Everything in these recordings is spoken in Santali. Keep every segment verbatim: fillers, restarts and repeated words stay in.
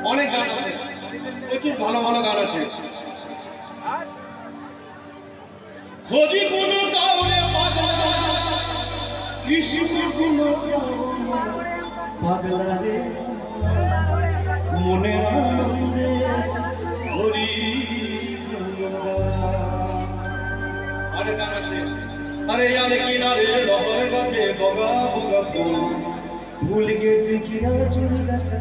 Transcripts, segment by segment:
অনেক গান আছে, প্রচুর ভালো ভালো গান আছে। হরি গুণ গাও রে পাগলা, কৃষ্ণ গুণ গাও রে পাগলা রে, মনের আনন্দে হরি গুণ গাও। আরে গান আছে। আরে আলে কিনারে লহর গাছে বগা বগা ফুল, ফুল গেছে কি আচুরি গাছে।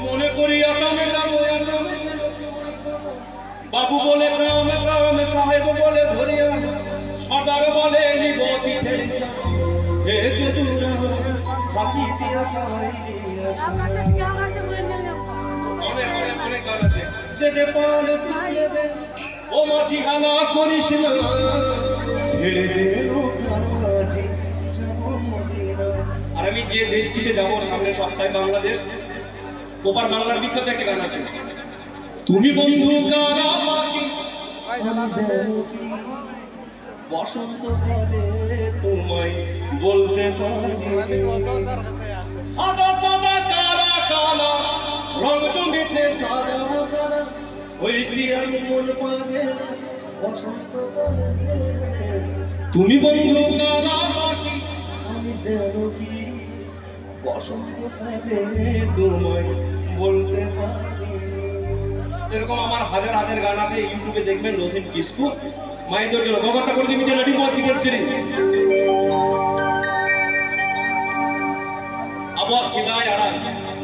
মনে করি আসামে যাবো, আসামে গেলে বাবু বলে কাম কাম, সাহেব বলে ধরিয়া, সর্দার বলে নিব পিঠের চাম। হে যদুরাম, বাকি দিয়া খাই। অনেক, অনেক, অনেক গান আছে। দে দে পাল তুলে দে, ও মাঝি হানা করিস না, ছেড়ে দে নৌকা মাঝি, যাবো মদিনা। আর আমি যে দেশটিতে যাব সামনের সপ্তাহে, বাংলাদেশ, ওপার বাংলার বিখ্যাত একটা গান আছে। তুমি বন্ধু কারা পাখি, আমি জানি কি, বসন্ত কালে তোমায় বলতে পারি। সাদা সাদা কালা কালা, রং জমেছে সাদা কালা, হয়েছি আমি মন পাগল বসন্ত কালে। তুমি বন্ধু কারা পাখি, আমি জানি কি, বসন্ত কালে তোমায় বলতে পারি। এরকম আমার হাজার হাজার গান আছে, YouTube-এ দেখবেন, রথিন কিসকু। ᱢᱟᱭ ᱫᱚ ᱡᱚᱱᱚ ᱜᱚᱜᱚ ᱛᱟᱠᱚ ᱞᱟᱹᱜᱤᱫ ᱢᱤᱫᱴᱮᱱ ᱟᱹᱰᱤ ᱢᱚᱡᱽ ᱢᱤᱫᱴᱮᱱ ᱥᱮᱨᱮᱧ᱾ ᱟᱵᱚᱣᱟᱜ ᱥᱮᱫᱟᱭ ᱟᱲᱟᱝ,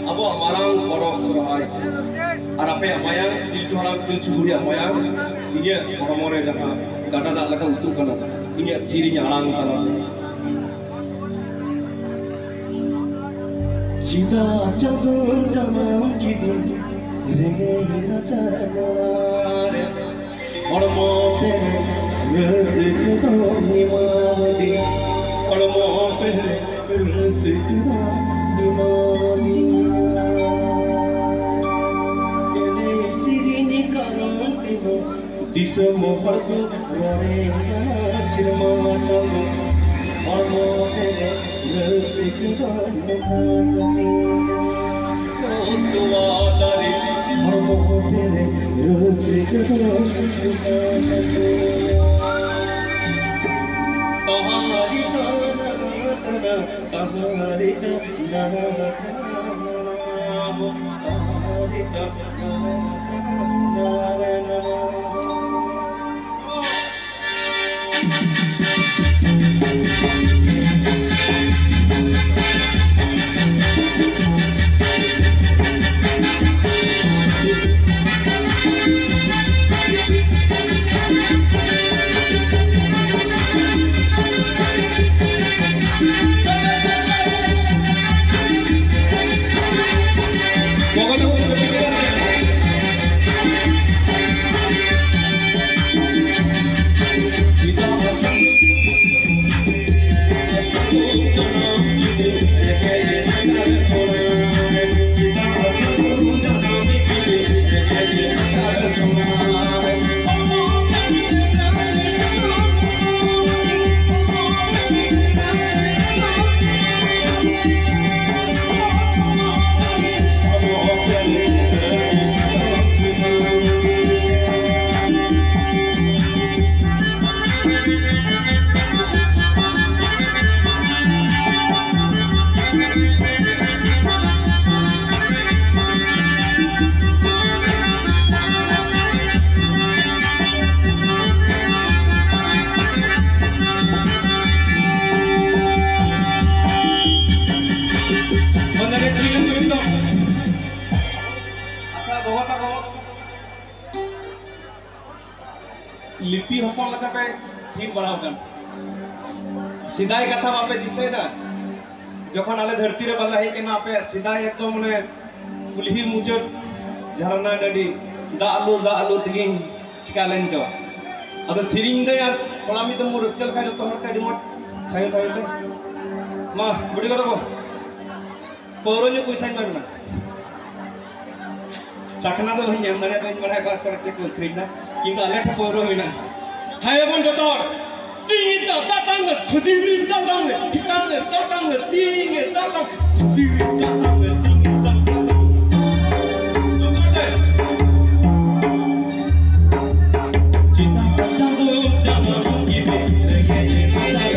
ᱟᱵᱚᱣᱟᱜ ᱢᱟᱨᱟᱝ ᱯᱚᱨᱚᱵᱽ ᱥᱚᱨᱦᱟᱭ, ᱟᱨ ᱟᱯᱮᱭᱟᱜ ᱢᱟᱭᱟᱝ, ᱯᱤᱞᱪᱩ ᱦᱟᱲᱟᱢ ᱯᱤᱞᱪᱩ ᱵᱩᱲᱦᱤᱭᱟᱜ ᱢᱟᱭᱟᱝ ᱤᱧᱟᱹᱜ ᱦᱚᱲᱢᱚ ᱨᱮ ᱡᱟᱦᱟᱸ ᱜᱟᱰᱟ ᱫᱟᱜ ᱞᱮᱠᱟ ᱩᱛᱩᱜ ᱠᱟᱱᱟ, ᱤᱧᱟᱹᱜ ᱥᱮᱨᱮᱧ ᱟᱲᱟᱝ ᱛᱟᱞᱟᱛᱮ᱾ ᱪᱮᱫᱟᱜ ᱪᱟᱸᱫᱚ ᱡᱟᱱᱟᱢ ᱠᱤᱫᱤᱧ ᱨᱮᱸᱜᱮᱡ ᱱᱟᱪᱟᱨ ᱡᱟᱲᱟ ᱨᱮ? ᱦᱚᱲᱢᱚ ᱯᱮᱨᱮᱡ ᱨᱟᱹᱥᱠᱟᱹ ᱫᱚᱢ ᱮᱢᱟᱣᱟᱫᱤᱧ, ᱦᱚᱲᱢᱚ ᱯᱮᱨᱮᱡ ᱨᱟᱹᱥᱠᱟᱹ ᱫᱚᱢ ᱮᱢᱟᱣᱟᱫᱤᱧ᱾ ᱮᱱᱮᱡ ᱥᱮᱨᱮᱧ ᱠᱟᱨᱚᱱ ᱛᱮᱦᱚᱸ ᱫᱤᱥᱚᱢ ᱦᱚᱲ ᱠᱚ ᱨᱚᱲᱮ ᱠᱟᱱᱟ ᱥᱮᱨᱢᱟ ᱪᱟᱸᱫᱚ᱾ ᱦᱚᱲᱢᱚ ᱯᱮᱨᱮᱡ ᱨᱟᱹᱥᱠᱟᱹ ᱫᱚ ᱱᱚᱝᱠᱟ ᱠᱟᱹᱢᱤ᱾ ᱛᱚᱣᱟ ᱫᱟᱨᱮ ᱦᱚᱲᱢᱚ ᱯᱮᱨᱮᱡ ᱨᱟᱹᱥᱠᱟᱹ ᱫᱚ ᱱᱚᱝᱠᱟ ᱠᱟᱹᱢᱤ᱾ ᱛᱟᱦᱟᱨᱤ ᱛᱟᱱᱟ ᱛᱟᱱᱟ, ᱛᱟᱦᱟᱨᱤ ᱛᱟᱱᱟ ᱛᱟᱱᱟ, ᱛᱟᱦᱟᱨᱤ ᱛᱟᱱᱟ ᱛᱟᱱᱟ ᱛᱟᱱᱟ᱾ ᱟᱪᱪᱷᱟ, ᱜᱚᱜᱚ ᱛᱟᱠᱚ, ᱞᱤᱯᱤ ᱦᱚᱯᱚᱱ ᱞᱮᱠᱟ ᱯᱮ ᱛᱷᱤᱨ ᱵᱟᱲᱟ ᱟᱠᱟᱱ᱾ ᱥᱮᱫᱟᱭ ᱠᱟᱛᱷᱟ ᱵᱟᱯᱮ ᱫᱤᱥᱟᱹᱭᱮᱫᱟ? ᱡᱚᱠᱷᱚᱱ ᱟᱞᱮ ᱫᱷᱟᱹᱨᱛᱤ ᱨᱮ ᱵᱟᱞᱮ ᱦᱮᱡ ᱠᱟᱱᱟ, ᱟᱯᱮ ᱥᱮᱫᱟᱭ ᱮᱠᱫᱚᱢ ᱚᱱᱮ ᱠᱩᱞᱦᱤ ᱢᱩᱪᱟᱹᱫ ᱡᱷᱟᱨᱱᱟ ᱰᱟᱹᱰᱤ, ᱫᱟᱜ ᱞᱩ, ᱫᱟᱜ ᱞᱩ ᱛᱮᱜᱮᱧ ᱪᱤᱠᱟ ᱞᱮᱱ ᱪᱚ᱾ ᱟᱫᱚ ᱥᱮᱨᱮᱧ ᱫᱚ ᱟᱨ ᱛᱷᱚᱲᱟ ᱢᱤᱫ ᱫᱚᱢ ᱵᱚᱱ ᱨᱟᱹᱥᱠᱟᱹ ᱞᱮᱠᱷᱟᱱ ᱡᱚᱛᱚ ᱦᱚᱲ ᱛᱮ ᱟᱹᱰᱤ ᱢᱚᱡᱽ ᱛᱷᱟᱭᱚ ᱛᱷᱟᱭᱚ ᱛᱮ᱾ ᱢᱟ, ᱵᱩᱰᱷᱤ ᱜᱚ ᱛᱟᱠᱚ, ᱯᱟᱹᱣᱨᱟᱹ ᱧᱩ ᱯᱚᱭᱥᱟᱧ ᱮᱢᱟᱢ ᱠᱟᱱᱟ᱾ ᱪᱟᱠᱷᱱᱟ ᱫᱚ ᱵᱟᱹᱧ ᱮᱢ ᱫᱟᱲᱮᱭᱟᱜᱼᱟ, ᱵᱟᱹᱧ ᱵᱟᱲᱟᱭᱟ ᱚᱠᱟ ᱠᱚᱨᱮ ᱪᱮᱫ ᱠᱚ ᱟᱹᱠᱷᱨᱤᱧ ᱫᱟ, ᱠᱤᱱᱛᱩ ᱟᱞᱮ ᱴᱷᱮᱱ ᱯᱟᱹᱣᱨᱟᱹ ᱢᱮᱱᱟᱜᱼᱟ᱾ ᱛᱷᱟᱭᱚ ᱵᱚᱱ ᱡᱚᱛᱚ ᱦᱚᱲ, ᱛᱤ ᱫᱚ ᱛᱟᱛᱟᱝ ᱠᱷᱩᱫᱤ ᱛᱟᱛᱟᱝ ᱞᱮ, ᱛᱟᱛᱟᱝ ᱞᱮ, ᱛᱟᱛᱟᱝ ᱞᱮ, ᱛᱤᱧ ᱞᱮ, ᱛᱟᱛᱟᱝ, ᱠᱷᱩᱫᱤ ᱛᱟᱛᱟᱝ ᱞᱮ, ᱛᱤᱧ ᱞᱮ, ᱛᱟᱛᱟᱝ, ᱛᱟᱛᱟᱝ᱾ ᱪᱮᱫᱟᱜ ᱪᱟᱸᱫᱚ ᱡᱟᱱᱟᱢ ᱜᱤᱫᱤ ᱨᱮᱸᱜᱮᱡ ᱮ ᱛᱟᱞᱟᱭ?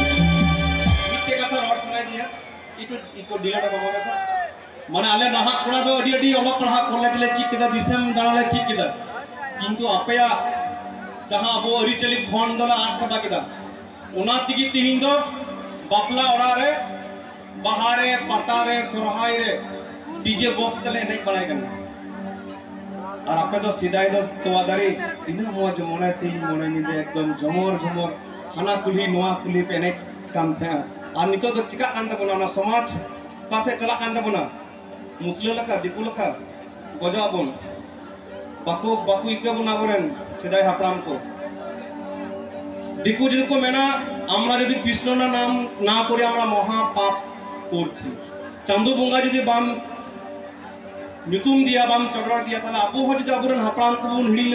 ᱢᱤᱫᱴᱮᱡ ᱠᱟᱛᱷᱟ ᱨᱚᱲ ᱥᱟᱱᱟᱭᱮᱫᱤᱧᱟ, ᱤᱠᱚ, ᱤᱠᱚ delete ᱟᱠᱚ ᱵᱟᱵᱟ ᱠᱚ᱾ ᱢᱟᱱᱮ, ᱟᱞᱮ ᱱᱟᱦᱟᱜ ᱠᱚᱲᱟ ᱫᱚ ᱟᱹᱰᱤ, ᱟᱹᱰᱤ ᱚᱞᱚᱜ ᱯᱟᱲᱦᱟᱜ ᱠᱚᱞᱮᱡᱽ ᱞᱮ ᱪᱮᱫ ᱠᱮᱫᱟ, ᱫᱤᱥᱚᱢ ᱫᱟᱬᱟ ᱞᱮ ᱪᱮᱫ ᱠᱮᱫᱟ, ᱠᱤᱱᱛᱩ ᱟᱯᱮᱭᱟᱜ ᱡᱟᱦᱟᱸ ᱟᱵᱚ ᱟᱹᱨᱤᱪᱟᱹᱞᱤ ᱠᱷᱚᱸᱰ ᱫᱚᱞᱮ ᱟᱫ ᱪᱟᱵᱟ ᱠᱮᱫᱟ᱾ ᱚᱱᱟ ᱛᱮᱜᱮ ᱛᱤᱦᱤᱧ ᱫᱚ ᱵᱟᱯᱞᱟ ᱚᱲᱟᱜ ᱨᱮ, ᱵᱟᱦᱟ ᱨᱮ, ᱯᱟᱛᱟ ᱨᱮ, ᱥᱚᱨᱦᱟᱭ ᱨᱮ DJ box ᱛᱮᱞᱮ ᱮᱱᱮᱡ ᱵᱟᱲᱟᱭ ᱠᱟᱱᱟ᱾ ᱟᱨ ᱟᱯᱮ ᱫᱚ ᱥᱮᱫᱟᱭ ᱫᱚ ᱛᱚᱣᱟ ᱫᱟᱨᱮ ᱛᱤᱱᱟᱹᱜ ᱢᱚᱡᱽ ᱢᱚᱬᱮ ᱥᱤᱧ ᱢᱚᱬᱮ ᱧᱤᱫᱟᱹ ᱮᱠᱫᱚᱢ ᱡᱷᱚᱢᱚᱨ ᱡᱷᱚᱢᱚᱨ ᱦᱟᱱᱟ ᱠᱩᱞᱦᱤ ᱱᱚᱣᱟ ᱠᱩᱞᱦᱤ ᱯᱮ ᱮᱱᱮᱡ ᱠᱟᱱ ᱛᱟᱦᱮᱸᱜᱼᱟ᱾ ᱟᱨ ᱱᱤᱛᱚᱜ ᱫᱚ ᱪᱤᱠᱟᱜ ᱠᱟᱱ ᱛᱟᱵᱚᱱᱟ? ᱚᱱᱟ ᱥᱚᱢᱟᱡᱽ ᱚᱠᱟ ᱥᱮᱫ ᱪᱟᱞᱟᱜ ᱠᱟᱱ ᱛᱟᱵᱚᱱᱟ? ᱢᱩᱥᱞᱟᱹ ᱞᱮᱠᱟ, ᱫᱤᱠᱩ ᱞᱮᱠᱟ ᱜᱚᱡᱚᱜ ᱟᱵᱚᱱ᱾ ᱵᱟᱠᱚ, ᱵᱟᱠᱚ ᱤᱠᱟᱹ ᱵᱚᱱᱟ ᱟᱵᱚᱨᱮᱱ ᱥᱮᱫᱟᱭ ᱦᱟᱯᱲᱟᱢ ᱠᱚ᱾ ᱫᱤᱠᱩ ᱡᱩᱫᱤ ᱠᱚ ᱢᱮᱱᱟ, "ᱟᱢᱨᱟ ᱡᱩᱫᱤ ᱠᱨᱤᱥᱱᱚ ᱱᱟ ᱱᱟᱢ ᱱᱟ ᱠᱚᱨᱮ ᱟᱢᱨᱟ ᱢᱚᱦᱟ ᱯᱟᱯ ᱠᱚᱨᱪᱷᱤ", ᱪᱟᱸᱫᱳ ᱵᱚᱸᱜᱟ ᱡᱩᱫᱤ ᱵᱟᱢ ᱧᱩᱛᱩᱢ ᱫᱤᱭᱟ, ᱵᱟᱢ ᱪᱚᱰᱚᱨ ᱫᱤᱭᱟ, ᱛᱟᱦᱞᱮ ᱟᱵᱚ ᱦᱚᱸ ᱡᱩᱫᱤ ᱟᱵᱚᱨᱮᱱ ᱦᱟᱯᱲᱟᱢ ᱠᱚᱵᱚᱱ ᱦᱤᱲᱤᱧ